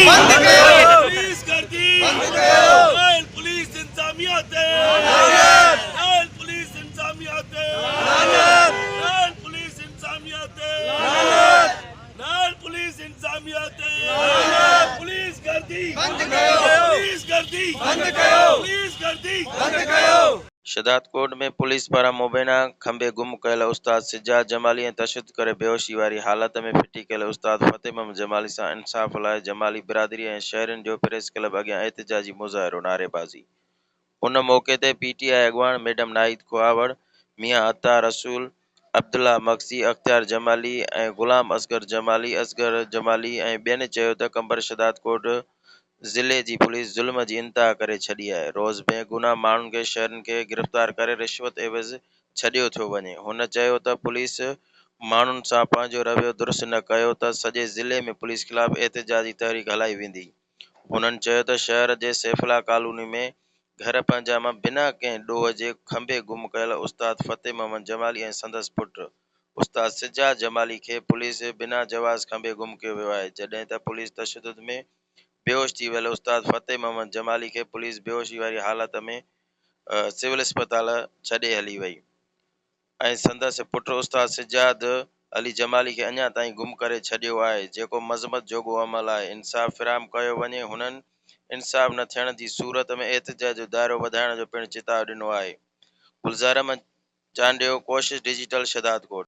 بند ڪيو. پوليس گردي بند ڪيو. نااهل پوليس انتظاميا تي لعنت. نااهل پوليس انتظاميا تي لعنت. نااهل پوليس انتظاميا تي لعنت. نااهل پوليس انتظاميا تي لعنت. پوليس گردي بند ڪيو. پوليس گردي بند ڪيو. پوليس گردي بند ڪيو. شهدادڪوٽ ۾ پوليس پاران مبينا کنڀي گم ڪيل استاد سجاد جمالي ۽ تشدد ڪري بيهوشي واري حالت ۾ ڦٽي ڪيل استاد فتح محمد جمالي سان انصاف لاء جمالي برادري ۽ شهرين جو پريس ڪلب اڳيان احتجاجي مظاهرو نعريبازي ان موقعي تي پي ٽي آء اڳواڻ ميڊم ناهيد کهاوڙ، ميان عطا رسول، عبدالله مگسي، اختيار جمالي ۽ غلام اصغر جمالي، اصغر جمالي ۽ ٻين چيو ته قمبر شهدادڪوٽ ضلعي جي پوليس ظلم جي انتها ڪري ڇڏي آهي، روز بيگناهه ماڻهن کي شهرين کي گرفتار ڪري رشوت عيوض ڇڏيو ٿيو وڃي، هن چيو ته پوليس ماڻهن سان پنهنجو رويو درست نه ڪيو ته سڄي ضلعي ۾ پوليس خلاف احتجاجي تحريڪ هلائي ويندي، هنن چيو ته شهر جي سيف الله ڪالوني ۾ گهر پنهنجا مان بنا ڪنهن ڏوهه جي کنڀي گم ڪيل استاد فتح محمد جمالي ۽ سندس پٽ استاد سجاد جمالي کي پوليس بنا جواز کنڀي گم ڪيو ويو آهي، جڏهن ته پوليس تشدد ۾ بيهوش ٿي ويل استاد فتح محمد جمالي کي پوليس بيهوشي واري حالت ۾ سول اسپتال ڇڏي هلي وئي ۽ سندس پٽ استاد سجاد علي جمالي کي اڃا تائين گم ڪري ڇڏيو آهي جيڪو مذمت جوڳو عمل آهي انصاف فراهم ڪيو وڃي هنن انصاف نه ٿيڻ جي صورت ۾ احتجاج جو دائرو وڌائڻ جو پڻ چتاء ڏنو آهي گلزار احمد چانڊيو ڪوشش ڊجيٽل شھدادڪوٽ.